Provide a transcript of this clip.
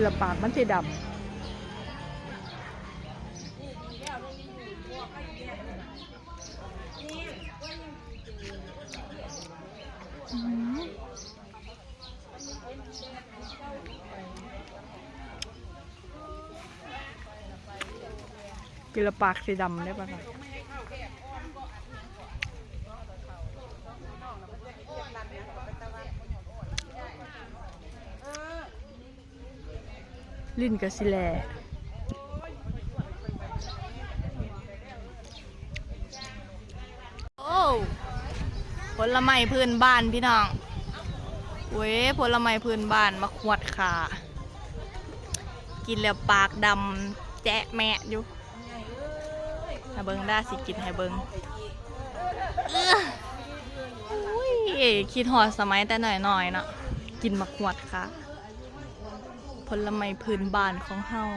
ລະປາກມັນຊິດຳ. ອືມ ກິນລະປາກຊິດຳເດ້ປະ ຫຼິ້ນກະຊິແຫຼ້. ໂອ້ ຜົນລະໄມ້ພື້ນບ້ານພີ່ນ້ອງ. ໂອ້ຍ ຜົນລະໄມ້ພື້ນບ້ານ ໝາກຫວດຂາ ກິນແລ້ວປາກດຳແຈະແມະຢູ່. ຖ້າເບິ່ງດາ ຊິກິນໃຫ້ເບິ່ງ. ເອີ ອຸ້ຍ ຄິດຮອດສະໄໝແຕ່ນ້ອຍໆເນາະ ກິນໝາກຫວດຂາ ຜົນລະໄມ້ພື້ນບ້ານຂອງເຮົາ.